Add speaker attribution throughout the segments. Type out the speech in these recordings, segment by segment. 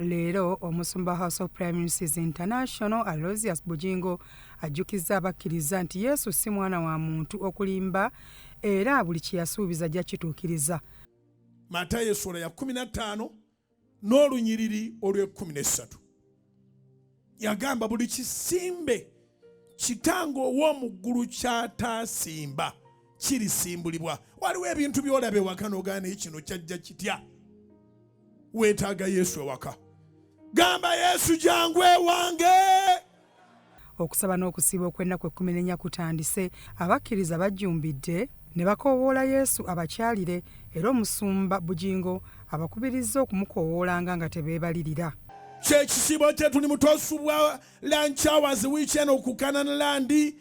Speaker 1: Leero omusumba House of Prayer Ministries International Aloysius Bugingo ajjukizza abakkiriza nti Yesu si mwana wa muntu okulimba era buli kye yasuubiza ajja kituukiriza.
Speaker 2: Matayo essula ya 15 n'olunyiriri olw'e13 yagamba buli kisimbe kitange ow'omu ggulu ky'ataasimba kirisimbulibwa. Waliwo ebintu by'olaba ewaka n'ogaana naye kino kyajja kitya? Weetaaga Yesu ewaka. Gamba Yesu jangu ewange.
Speaker 1: Okusaba n'okusiiba okw'ennaku 14 kutandise, abakkiriza bajjumbidde ne bakoowoola Yesu abakyalire era omusumba Bugingo abakubirizza okumukoowoolanga nga tebeebalirira.
Speaker 2: Kyekisiibo kye tuli mutosubwa lunch hours wiiki eno ku Canaan Land.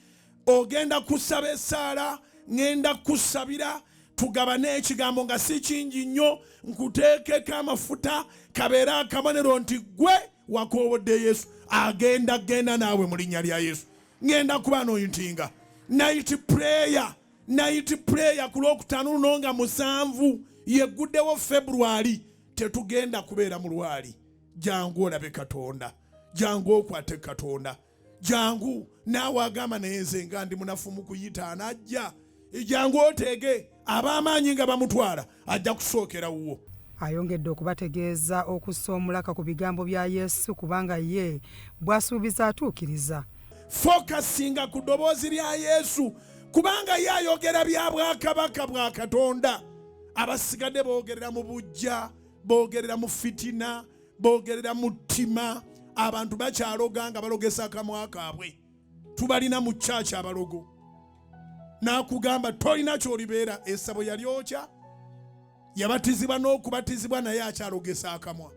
Speaker 2: Ogenda kusaba essaala, ŋŋenda kukusabira, tugabane ekigambo nga si kingi nnyo, nkuteekeko amafuta kabeere akabonero nti ggwe wakoowodde Yesu. Agenda genda naawe mu linnya lya Yesu. Ŋŋenda kuba anointinga night prayer, night prayer ku Lwokutaano luno nga 7 yegguddewo February. Tetugenda kubeera mu lwali. Jangu olabe Katonda, jangu okwate Katonda, jangu naawe agamba naye nze nga ndi munafu mu kuyita anajja. Jangu oteege ab'amaanyi nga bamutwala, ajja kusookera wuwo.
Speaker 1: Ayongedde okubategeeza okussa omulaka ku bigambo bya Yesu kubanga ye bw'asuubiza atuukiriza.
Speaker 2: Fokasinga ku ddoboozi lya Yesu kubanga ye ayogera bya bwakabaka bwa Katonda. Abasigadde boogerera mu buggya, boogerera mu fitina, boogerera mu ttima. Abantu bakyaloga nga balogesa akamwa kaabwe. Tubalina mu church abalogo. N'akugamba tolina ky'olibeera, essabo yalyokya, yabatizibwa n'okubatizibwa naye akyalogesa akamwa.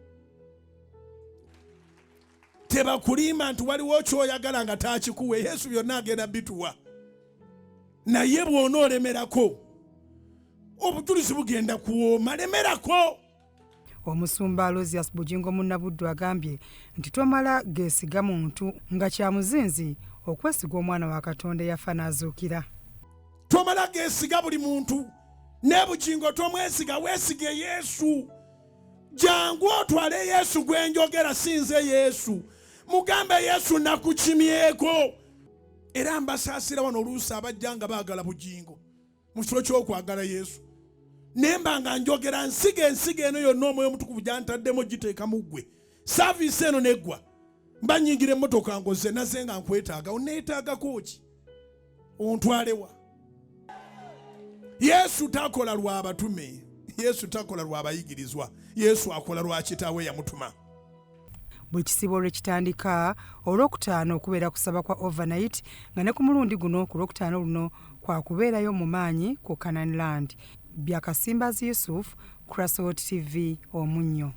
Speaker 2: Tebakulimba nti waliwo ky'oyagala nga taakikuwe. Yesu byonna agenda bituwa, naye bw'onoolemerako obujulizi bugenda kuwooma. Lemerako.
Speaker 1: Omusumba Aloysius Bugingo Munnabuddu agambye nti tomala geesiga muntu nga kya muzinzi okwesiga omwana wa Katonda eyafa n'azuukira.
Speaker 2: Tomala geesiga buli muntu, ne Bugingo tomwesiga, weesige Yesu. Jangu otwale Yesu gwe njogera, si nze Yesu. Mugambe Yesu nakukimyeko. Era mbasaasira wano oluusi abajja nga baagala Bugingo mu kifo ky'okwagala Yesu. Naye mba nga njogera nsiga ensiga eno yonna Omwoyo Omutukuvu gy'antaddemu giteeka mu ggwe. Saaviisi eno neggwa, mba nnyingira emmotoka ngoze naze nga nkwetaaga. Onneetaagako ki? Ontwalewa? Yesu takola lwa batume, Yesu takola lwa bayigirizwa, Yesu akola lwa kitaawe yamutuma.
Speaker 1: Buli kisiibo lwe kitandika Olwokutaano kubeera kusaba kwa overnight nga ne ku mulundi guno ku Lwokutaano luno kwa kubeerayo mu maanyi ku Canaan Land. Bya Kasimbazi Yusuf, Crasot TV, Omunnyo.